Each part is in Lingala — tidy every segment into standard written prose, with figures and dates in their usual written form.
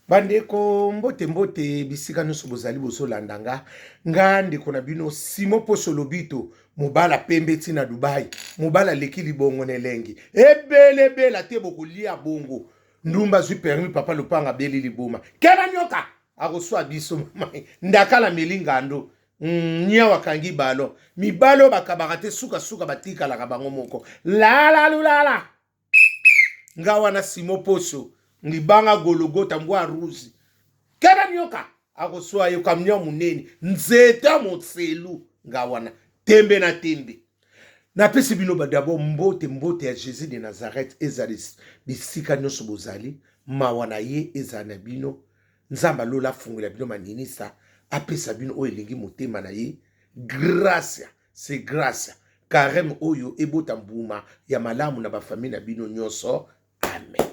Bandeko mbote mbote bisika nyonso bozali bozolanda nga nga ndeko na bino Simon Poso Lobito mobala pembe ti na Dubai mobala aleki libongo na elengi ebele ebela te bokolia bongo ndumba azwi permis papa lopanga abeli liboma keba nyoka akoswa biso mama ndakala meli ngando niau akangi ballon mibali oyo bakabaka te sukasuka batikalaka bango moko lalalulala nga wana simo poso libanga gologota mbwa rouge keba nyoka akoswa yo camion munene nzete ya moselu nga wana tembe na tembe napesi bino d'abord mbote mbote ya jésus de nazareth ezala bisika nyonso bozali mawa na ye ezala na bino nzambe alola afungola bino maninisa apesa bino oyo elingi motema na ye gracia C'est grace. Carême oyo ebota mbuma ya malamu na ba famille na bino nyonso. Amen.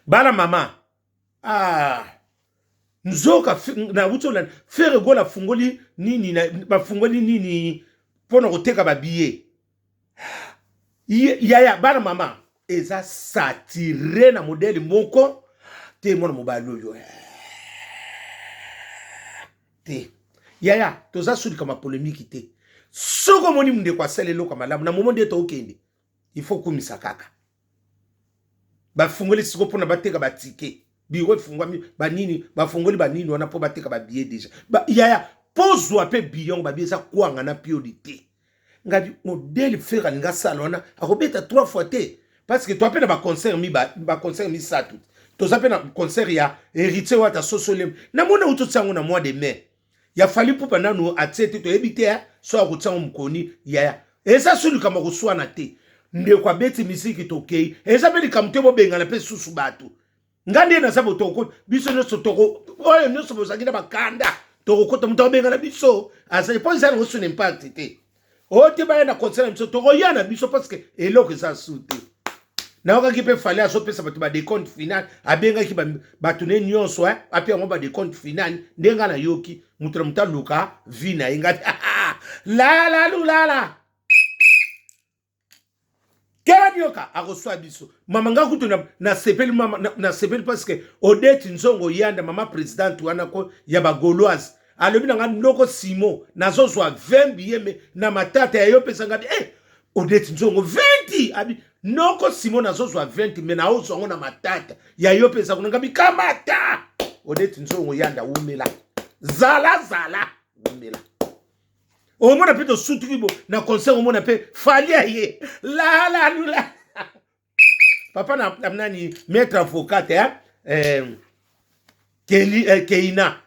Bana mama. Ah. Nzoka na wuti olanda Ferre Gola afungoli nini na bafungoli nini mpo na koteka ba billets. Yaya bana mama eza satire na modele moko te mwana mobali oyo te yaya toza su likambo ya polemiki te soki omoni ndeko asali eloko ya malamu na momo nde tokende il faut kumisa kaka bafungoli siko mpona bateka batike biro efungwami banini bafungoli banini wana mpo bateka babiye deja ba, yaya mpo zwa mpe biyongo babiye eza kwanga na pioli te ngabi modele fere alingi asala wana akobeta trois fois te parce que toa mpe na baconcert baconcert misato toza mpe na concert ya héritier wata sosolem namoni auti otia yango na mois de mai ya fali pupa nanu atie te toyebi te so akotia yango mokoni yaya eza so likambo ya koswana te ndeko abeti misiki tokei eza mpe likambo te bobengana mpe susu bato nga nde naza botoko biso nyonso toko oyo nyonso bozalaki na bakanda tokokota moto akobengana biso azali mpo eza nango suna impact te oyo te baya na concert na biso tokoya na biso parce que eloko eza su te nayokaki mpe fale azopesa bato badecompte final abengaki bato ne nyonso ape yango badecompte final nde ngai nayoki moto na moto aluka vi na ye ngai lalalulala kela nioka akoswa biso mama nga kutu nasepeli na mama nasepeli parce que Odette Nzongo Yanda mama présidente wana ko ya ba Gauloise alobi na nga noko Simon nazozwa 20 billets me na matata ya yo pesa nga eh Odette Nzongo 20 abi noko Simon nazozwa 20 me naozwa ngo na matata ya yo pesa kuna nga bikamata Odette Nzongo Yanda wumela zala zala wumela omona mpe tosutuki bo na concert omona mpe fali aye lalalula papa na, na nani maître avocat eh? Eh, Keli, eh, keina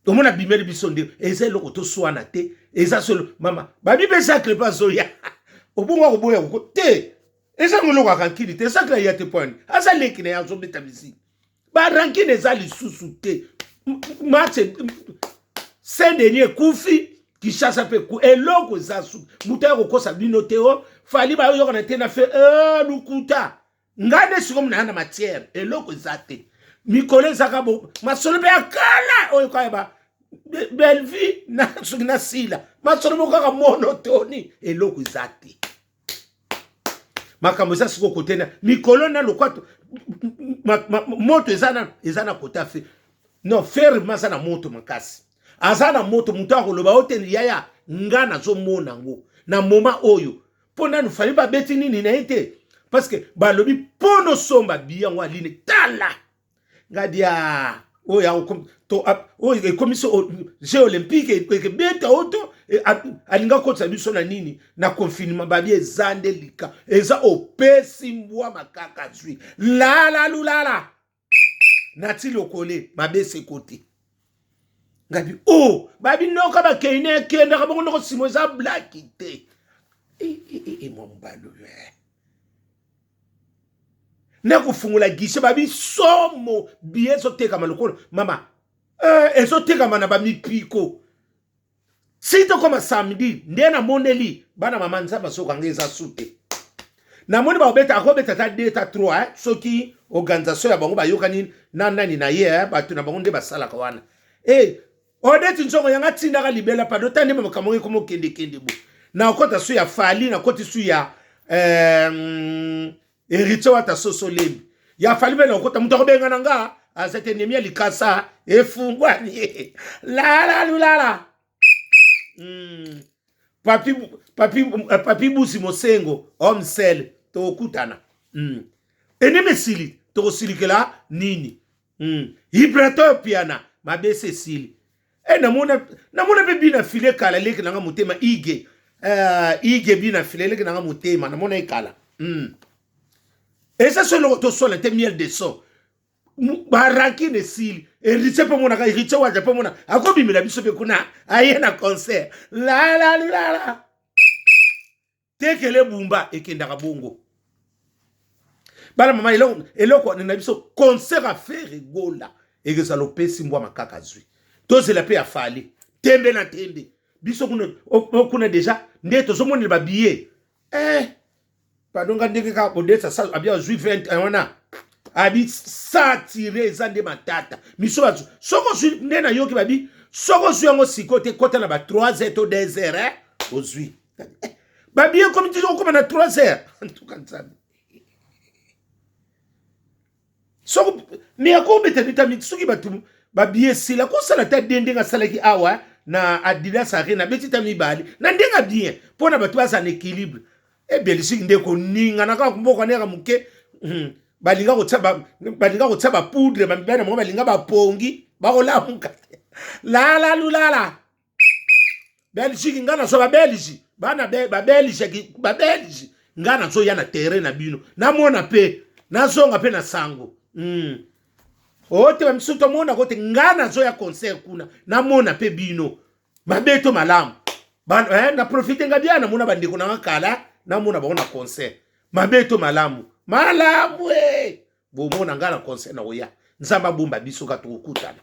omona bimeli biso nde eza eloko toswana te eza solo mama babi mpe sacre mpe azoya obongo akoboya koko te eza ngo eloko akankili te sacre aya te poani aza leki na ye azobeta misiki ba rancune eza lisusu te match saint denis ekufi kinshasa mpe eloko eza suki moto aya kokosa bino te o fali bayokana te na fe eh, lukuta ngai nde sikoyo naya na matière eloko eza te mikolo ezaka bo masolo mpe ya kala oyo kaka ba bellevue na soki na sila masolo moko kaka monotoni eloko eza te makambo eza sikoyo kote na mikolo na lokwa moto eza na eza na kota fe non ferme aza na moto makasi aza na moto moto akoloba o te yaya nga nazomona yango na moma oyo mpo nanu fali babeti nini na ye te parce que balobi mpo nosomba biyango aline tala ngadia oyo oyo ekomisi jeu olympique ekebeta oyo to e, alinga akotisa biso na nini na confinement babi eza nde lika eza opesi mbwa makaka zwi lalalulala nati lokole mabese kote ngabi o oh, babi noka bakei na ekendaka bongo noko simo eza blaki te e, e, e, mwa mobali oyo eh. na kofungola guichet babi somo biye ezotekama lokola mama eh, ezotekama na bamipiko si tokoma samedi nde namoneli bana mama nzambe azokanga eza su te namoni bakobeta akobeta ata 2 ta 3 eh, soki organisation ya bango bayokani na nani na ye eh, bato na bango nde basalaka wana eh, Odette Nzongo yanga tindaka libela pardon tande makambo ngo ekomi okende kende bo na okota su ya Fally na koti su ya euh, Héritier Wata soso lembi Ya Fally mpe nakokota, moto akobengana nga aza te. Ennemi ya likasa efungwani lala lulala. Papi, papi, papi Busi Mosengo homme sel, tokokutana. Ennemi esili, tokosilikela nini? Ibrator Piana mabese esili. E namona namona mpe bina file kala leki nanga motema ige, ige bina file leki nanga motema namona ekala. Eza so eloko toswana te, miel de son barankine esili. Héritier mpe monaka Héritier Waja mpe mona akobimela biso mpe kuna aye na concert lalalala tekele bumba ekendaka bongo. Bana mama, eloko na biso concert a Ferre Gola ekozala opesi mbwa makaka azwi. Tozela mpe ya Fally, tembe na tembe. Biso kuna, kuna déjà nde tozomonela babillet. Pardon, nga ndenge kaka Odessa abi azwi 20 wana abi satire, eza nde matata miso bazo. Soki ozwi nde nayoki babi, soki ozwi yango sikoyo te, kota na ba 3 heures to 2 heures, ozwi babillet ekomi ti okóma na 3 heures. En tout cas, Nzambe, soko me akobeta bita. Soki bato babillet esila, kosala ta de ndenge asalaki awa na Adidas Arena, abeti ta mibale na ndenge bien mpo na bato baza na équilibre. Ebelisi nde koningana kaka mboka neka moke. Balinga kotia bapoudre, bamibali na bango balinga bapongi, bakolamuka te. Lala lulala Belgique, nga nazo babelge, bana babelge, babelge, nga nazoya na terrain na bino, namona mpe nazonga mpe na sango. Ote bamisusu tomonako te, nga nazoya concert kuna, namona mpe bino mabe to malamu. Na profite nga bia namona bandeko nanga kala, namona bango na concert, mabe to malamu, malamu e bomona nga na concert na koya. Nzambe abomba biso ka tokokutana.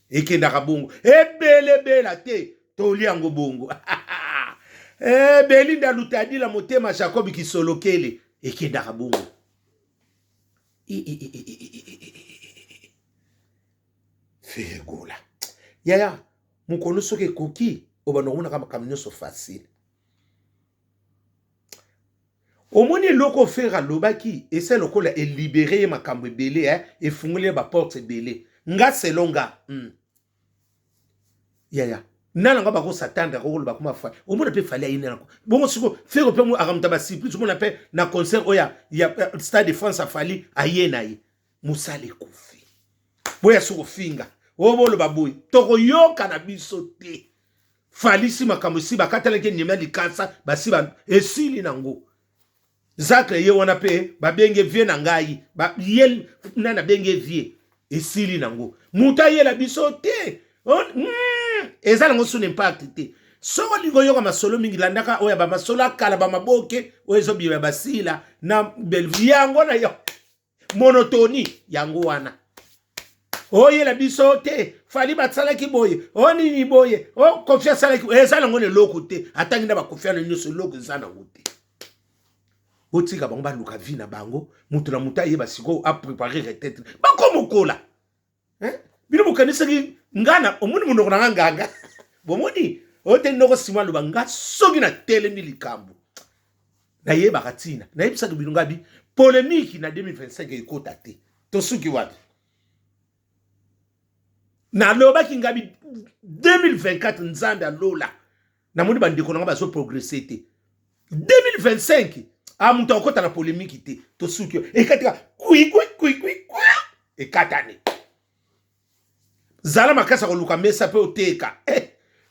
Ekendaka bongo, ebelebela te, tolia yango bongo. Belinda Lutadila motema, Jacob Kisolokele, ekendaka bongo. Ferre Gola yaya, mokolo soki ekoki, obanda komonaka makambo nyonso facile. Omoni eloko Ferre alobaki, esa lokola elibere ye makambo ebele, efungoli ye baporte ebele. Nga selon nga. Yaya nana nga bakosatendre akokoloba kuma fa omona mpe Fally ayini nako bongo. Siko Ferre mpe akamuta basurprise, omona mpe na concert oyo ya Stade de France, aFally aye na ye, mosala ekufi. Boya so kofinga oyo boloba boye, tokoyoka na biso te. Fally si makambo esi bakatalaki enyema likasa, basi esili nango. Zacle ye wana mpe babenge vie na ngai ye nani abenge vie, esili nango. Moto ayela biso te, eza nango son impact te. Soki olingi oyoka masolo mingi, landaka oyo bamasolo akala, bamaboke oyo ezobima basila na Bellevue yango na yo monotonie yango wana. Oyela biso te, Fally basalaki boye, o nini boye, o Koffi asalaki, eza nango na eloko te. Atangi na baKoffi wana nyonso, eloko eza nango te. Botika bango baluka vie na bango, moto na moto ayeba sikoyo aprépare retraite, bakomokola. Bino bokanisaki nga na omoni monoko na nga nganga, bomoni oyo te. Ndoko nsima aloba nga soki natelemi likambo nayebaka ntina nayebisaki bino ngabi polémique na 2025 ekota te. Tosuki wapi? Nalobaki ngabi 2024, Nzambe alola, namoni bandeko nanga bazoprogresse te. 2025 a moto akokɔta na polémique te. Tosuki ekatika kwikwikwikwi, ekatani. Zala makasi ya koluka mesa mpe oteka,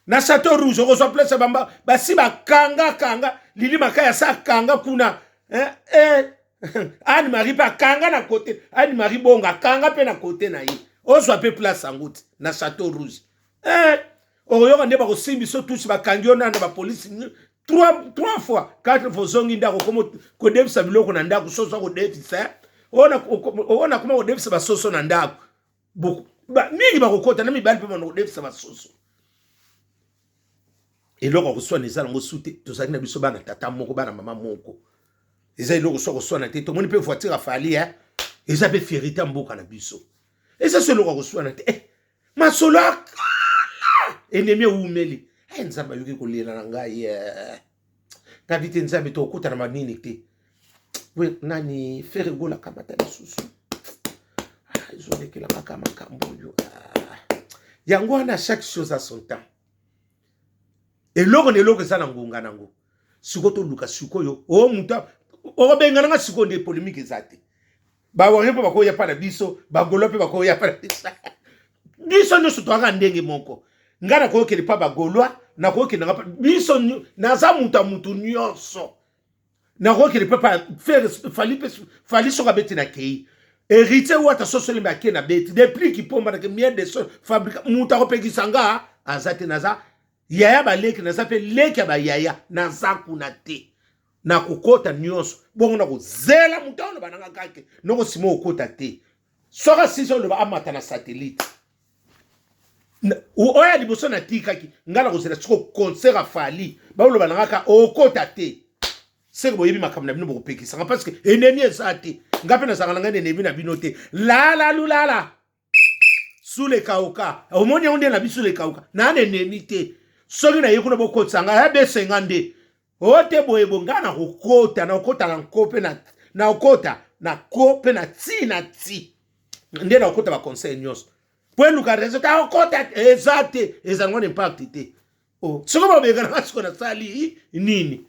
Na Chateau Rouge okozwa place bamba basi bakanga kanga Lili Makaya sa akanga kuna, Anne Marie mpe akanga na kote, Anne Marie Bongo akanga mpe na kote na ye, ozwa mpe place yango ti na Chateau Rouge. Okoyoka nde bakosimbi so tusi, bakangi yo nana bapolisi trois fois, quatre fois, ozongi ndako, okoma kodefisa biloko na ndako, soso akodefisa oyo nakoma kodefisa basoso na ndako mingi, bakokota na mibali mpe bana kodefisa basoso. Eloko ya koswana eza nango su te. Tozalaki na biso bana tata moko, bana mama moko, eza eloko so koswana te. Tomoni mpe voiture aFally, eza mpe fierté ya mboka na biso, eza so eloko ya koswana te. Masolo akala, ennemi ewumeli. Nzambe ayoki kolela na ngai, nabi te. Nzambe, tokokutana manini te. Nani Ferre Gola kamata lisusu. Ah, ezolekela kaka makambo oyo. Ah. Yango wana chaque chose a son temps. Eloko na eloko eza na ngonga nango. Sikoyo toluka sikoyo o moto okobengana nga sikoyo nde polémique eza te. Bawario mpe bakoya mpa na biso, bagolo mpe bakoya mpa na biso. Biso nyonso toyaka ndenge moko. Nga nakoyokende mpa bagolois, nakoyokende nga biso naza moto ya moto nyonso. Nakokende mpe pa Ferre Fally mpe Fally soki abeti na kei. Héritier Wata soso lembe ake na beti. Depuis kipomba na ke miel de son fabrica moto akopekisa nga aza te naza yaya baleki naza mpe leki ya bayaya naza kuna te. Nakokota nyonso bongo nakozela moto aloba nanga kake noko sima okota te soki asisi oloba amata na satellite oyo ya liboso natikaki ngai nakozela siko concert ya Fally baoloba na ngai kaka okota te seke boyebi makambo na bino bokopekisanga parce que ennemi eza te ngai mpe nazalaka na ngai na ennemi na bino te lalalulala sule kauka omoni yango nde na biso le kauka naa na ennemi te soki naye kuna bokotisa ngai abesenga nde o te boye bo ngai nakokota nakokota na nko mpe nakokota na ko mpe na ti na ti nde nakokota baconseil nyonso po eluka raison te akokota eza te ezali wana impact te oh, soki babengana nga siko nasali nini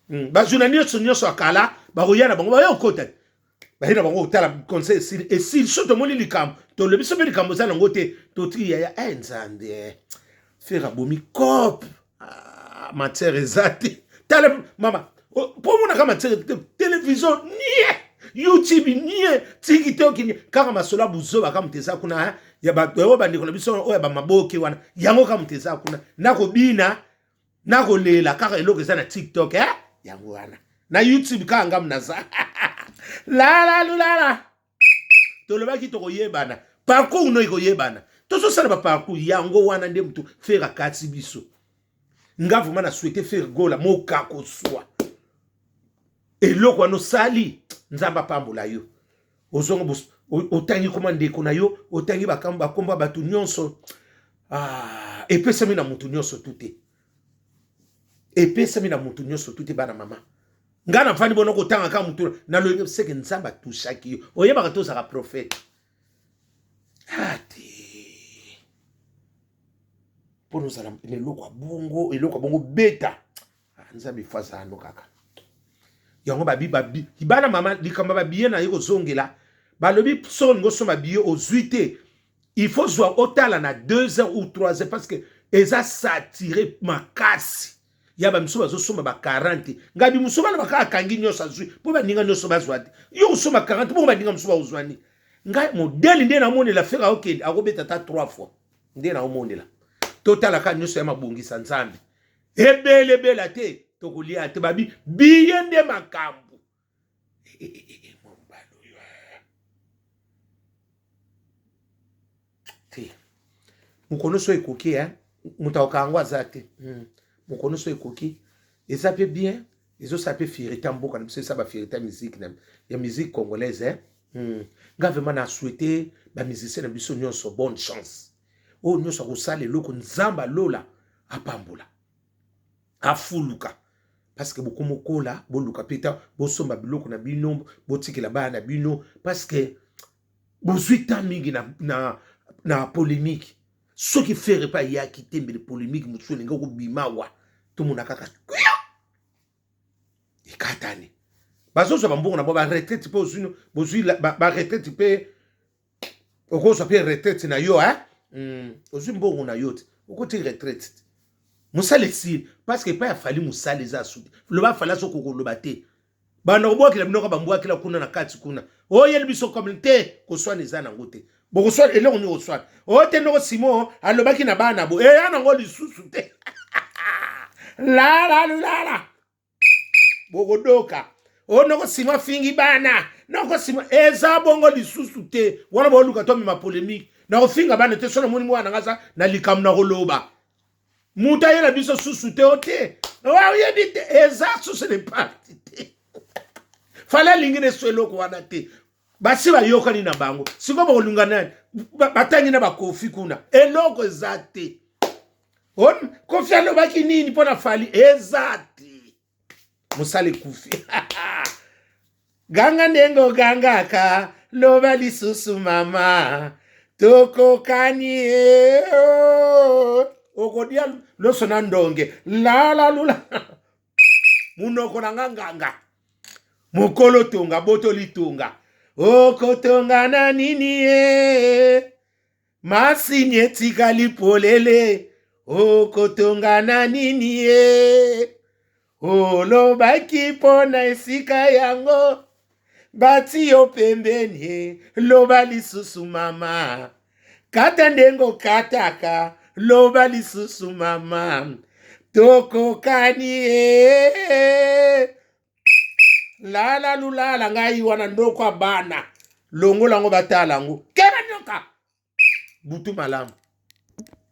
hmm, bajournaliste nyonso ya kala bakoya na bango baye okota te baye na bango kotala conseil esili esili so tomoni likambo tolobi so mpe likambo eza nango te totiki yaya e nzambe eh, Ferre abomi cope ah, matière eza te tala mama mpo omonaka matière te télévision nie youtube nie tiktok nie kaka masolo ya buzoba kaka moto eza kuna ya bato oyo bandeko na biso oyo ya bamaboke wana yango kaka moto eza kuna nakobina nakolela kaka eloko eza na tiktok eh? yango wana na youtube kaka ngamu naza lalalulala tolobaki tokoyebana parcours no ekoyebana tozosala baparcours yango wana nde motu Ferre akati biso nga vraiment na souhaite Ferre Gola mokakoswa eloko wana osali nzambe apambola yo ozonga otangi koma ndeko na yo otangi bakombo ya bato nyonso ah, epesami na motu nyonso tu te epesami na motu nyonso tu te bana mama ngai nafandi bona kotanga kaka motu nalobi seke nzambe atushaki yo oyebaka te ozalaka prophète ate mpo nozala na eloko ya bongo eloko ya bongo beta ah, nzambe ifo azala no kaka yango babi babi bana mama likambo babiye na ye kozongela balobi soki olingi osomba biye ozwi te il faut zwa otala na 2 heures ou 3 heures parce que eza saturé makasi ya bamisu bazosomba ba 40 ngai bimusu bana baka akangi nyonso azwi mpo baninga nyonso bazwa te yo kosomba 40 bongo baninga mosusu bakozwa nini ngai modele nde namonela Ferre akokende akobeta ata 3 fois nde naomonela totalaka nyonso ya mabongisa nzambe ebelebela te tokolia te babi biye nde makambo mobali oyo te mokolo so ekoki moto akoka yango aza te mokolo so ekoki eza mpe bien ezosala mpe fierté ya mboka na biso eza bafierté ya musique ya musique congolaise eh? Nga vraiment na souhaite bamusicien na biso nyonso bonne chance oyo nyonso akosala eloko nzambe alola apambola afuluka parce que bokomokola boluka mpe ta bosomba biloko na bino botikela bana na bino parce que bozwi temps mingi na polémique soki Ferre mpe ayaki te mbele polémique mosusu elingi kobima wa tomona kaka ekatani bazozwa bambongo na bo baretraite mpe ozwi bozwi baretraite mpe okozwa mpe retraite na yo eh? Ozwi mbongo na yo te okoti retraite mosala esili parce que epai ya Fally mosala eza asuki loba Fally azokoka koloba te banda kobwakela bino ka bambwakela kuna na kati kuna oyeli biso comme te koswana eza nango te bokoswana eloko nini koswana oyo te ndoko Simon alobaki na bana bo eya nango lisusu te lalalulala bokodoka oyo noko Simon afingi bana noko Simon eza bongo lisusu te wana boluka tomema polémique nakofinga bana te so namoni mwana nanga aza na likambo na koloba moto ayela biso susu te o te oyebi te eza susu ne parti te Fally alingi na eso eloko wana te basi bayokani na bango sikoyo bakolinga nani batangi na bakofi kuna eloko eza te Kofi alobaki nini mpo na Fally eza te mosala ekufi. Ganga ndenge ogangaka, loba lisusu mama, tokokani ye. Oh. Okodia loso na ndonge, lala lula. Munoko na nga nganga. Mokolo tonga, botoli tonga. Okotonga na nini ye? Masini etikali polele, okotonga na nini ye? Olobaki mpo na esika yango, bati yo pembeni, loba lisusu mama. Kata ndenge okataka, loba lisusu mama. Tokokani ye. Lala lulala ngai wana ndoko ya bana longola yango batala yango keba nyoka butu malamu.